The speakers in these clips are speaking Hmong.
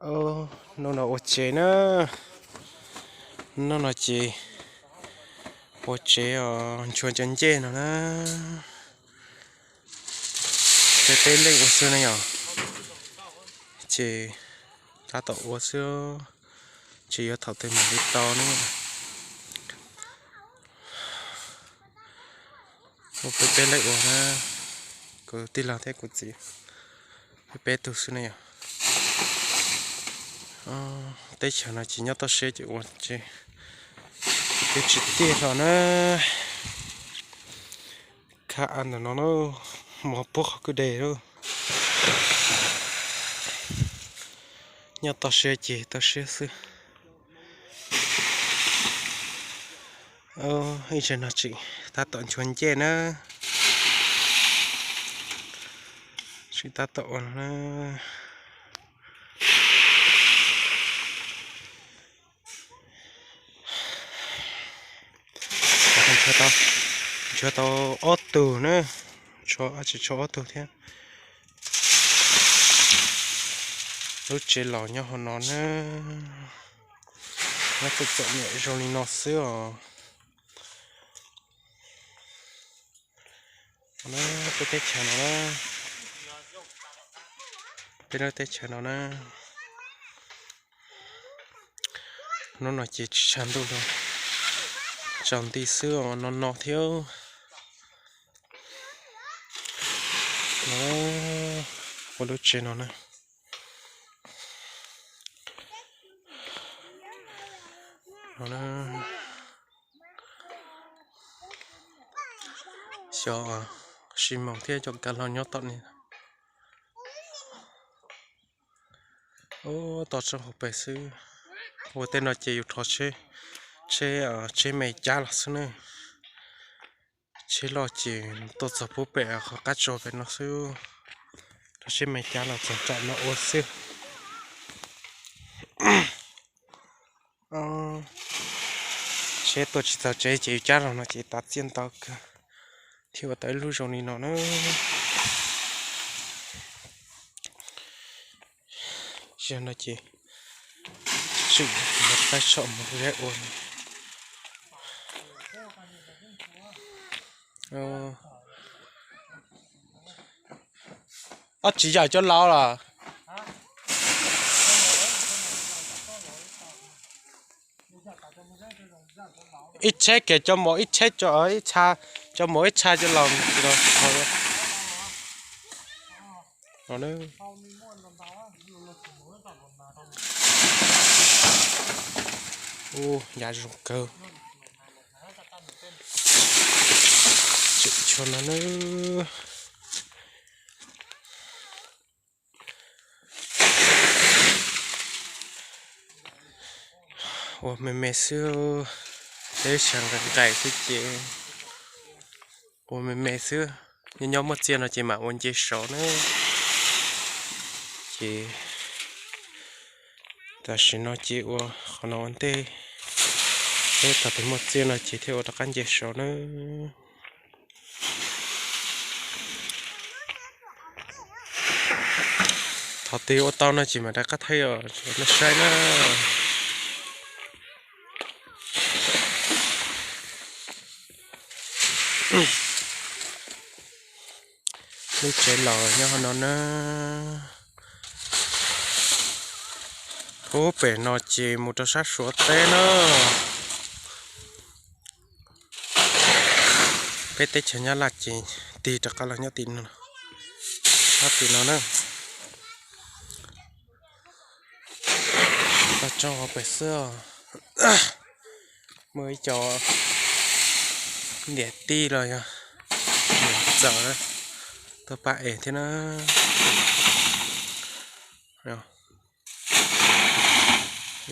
Hnub no ua tsev na, hnub no ces ua tsev os, ntshua cov ncej no na. Peb peb leej ua xwb na yom, ces tab tom ua xwb, tsis yuav thaum twg mam li tau na. Ua peb peb leej ua na, kuv tij laug thiab kuv txiv, peb peb tug xwb na yom. Teb chaws no ces nyob toj siab ces ua tsev, twb tsis tiaj hlo na. Khab av ntawm no na, mos puab qhov kwj deg lawm. Nyob toj siab ces toj siab xwb. Ib zaug no tseem tab tom ntshua ncej na, tseem tab tom ua no na. Ntshua tau ob tug na, tsis tshua ob tug thiab. Lub tsev laus nyob hauv no na, nyob txom txom nyem zoo li no xwb os. Peb teb chaws no na, peb lub teb chaws no na, hnub no ces tsis tshav ntuj li, tsaus nti xwb os, no no thiab. Ua lub tsev no na. Xyov Sib Moos thiab cov kab laug nyob tom ni. Ub, toj roob hauv pes xwb. Ua tej no ces yus rho tsheb, tsheb, tsheb me cab los xwb na. Tsheb loj ces tuaj txog pub pem qhov qab tsau pem no xwb. Rho tsheb me cab los txog nram no ua xwb. Tsheb tuaj tsis txog tsev ces yus cab los no ces tav txiaj ntau kawg thiaj ua tau ib lub zoo li no na. Zaum no ces tseem mus taij tsom mus zeb ua. Ob tsis yam cov laus los. Ib tsheb kiag cov maum ib tsheb, ib tsheb cov maum ib tsheb cov laus. Ub, yav zoo kawg. Tseem tshuav no na. Ua me me xwb, teb chaws nqaim nqaim xwb ces ua me me xwb. Nyob nyob muaj txiaj no ces mam ua nce saud na. Ces tam sim no ces ua qhov no ua ntej, peb thaum twg muaj txiaj no ces thiaj ua rov qab nce saud na. Thaum twg ua tau no ces mam rov qab thaij nej saib na. Lub tsev laus nyob hauv no na. Puag pem no ces mus rau sab Suav teb na. Peb teb chaws Nyab Laj ces tig rov qab los nyob tim no, sab tim no na. Toj roob hauv pes xwb. Muaj ib co niam tij los yog niam txawm tuaj pab ev thiab na.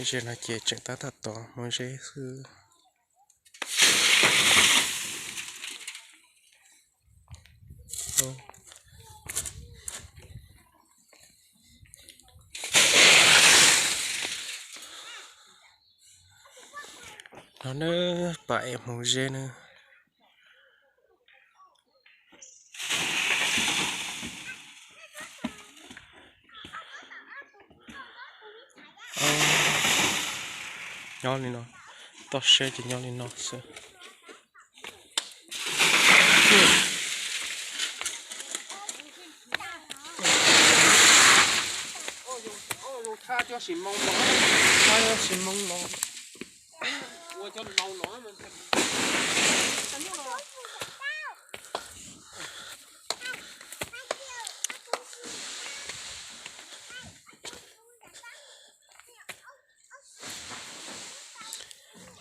Ze no ces tseem tab tom tov hmoov zeb xwb. No na, pab ev hmoov zeb na. Nyob li no, toj siab ces nyob li no xwb.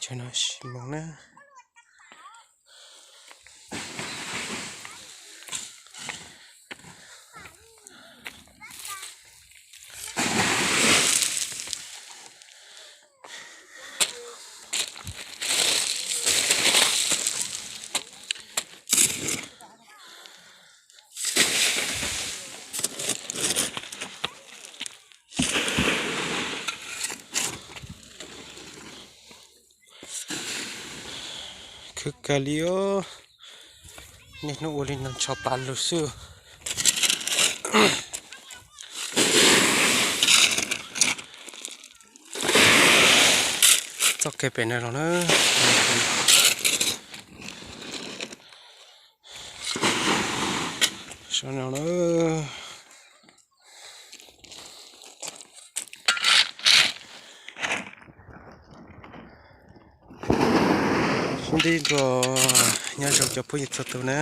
Chaw no sis moos na. Khwv kawg li os. Niaj hnub ua li no ntshaw tas lug xwb. Txoj kev pem no los na. Saum no na. Sib ntsib dua, nyob zoo cov phooj ywg txhua tus na.